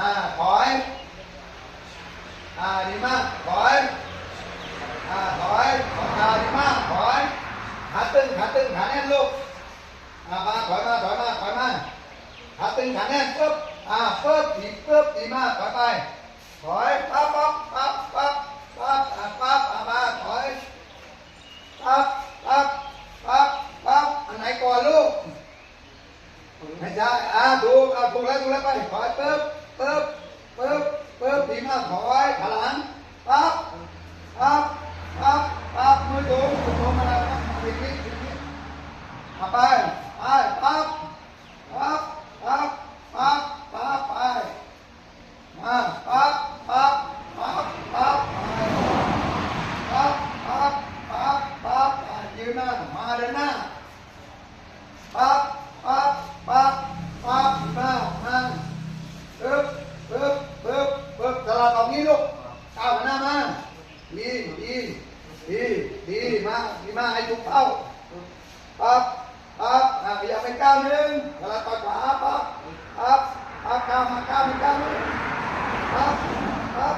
ອາ ຖອຍ ອາ ດີມາກ ຖອຍ ອາ ຖອຍ ອາ ດີມາກ ຖອຍ ຂາຕຶງ ຂາຕຶງ ຂາແໜ້ນລູກ ອາ ມາ ຖອຍມາ ຖອຍມາ ຖອຍມາ ຂາຕຶງ ຂາແໜ້ນ ປຶບ ອາ ປຶບ ດີ ປຶບ ດີມາກ ຖອຍໄປ ຖອຍ ປັບ ປັບ ປັບ ປັບ ປັບ ອາ ປັບ ອາ ມາ ຖອຍ ປັບ ປັບ ປັບ ປັບ ອັນໄຫນກ່ອນລູກ? ໃຫ້ຊ້າຍ ອາ ຖືກ ເອົາ ຖືກແລ້ວ ຖືກແລ້ວ ໄປ ຖອຍ ປຶບ ປຶບ ປຶບ ປຶບ ດີມາກ ຖອຍ ຂາຫຼັງ ປັບ ປັບ ປັບ ປັບ ມືຕົງ ມືຕົງ ມາແລ້ວ ເຮັດນີ້ ເຮັດນີ້ ເອົາໄປ ໄປ ປັບ ປັບ ປັບ ປັບ ປັບ ໄປ ມາ ປັບ ປັບ ປັບ ປັບ ໄປ ປັບ ປັບ ປັບ ປັບ ໄປ ຢືນໜ້າ ມາເດີນໜ້າ ປັບ ປັບ ປັບ ປັບ ມາ ມາ ປຶບ ປຶບ ປຶບ ປຶບ ສະຫຼັດອອກນີ້ລູກ ກ້າວໜ້າມາ ດີ ດີ ດີ ດີ ມາ ດີ ມາ ໃຫ້ຖືກເປົ້າ ປັບ ປັບ ອາ ຂະຫຍັບໄປກ້າວໜຶ່ງ ສະຫຼັດປາດຂວາ ປັບ ປັບ ປັບ ກ້າວມາ ກ້າວມາ ກ້າວໜຶ່ງ ປັບ ປັບ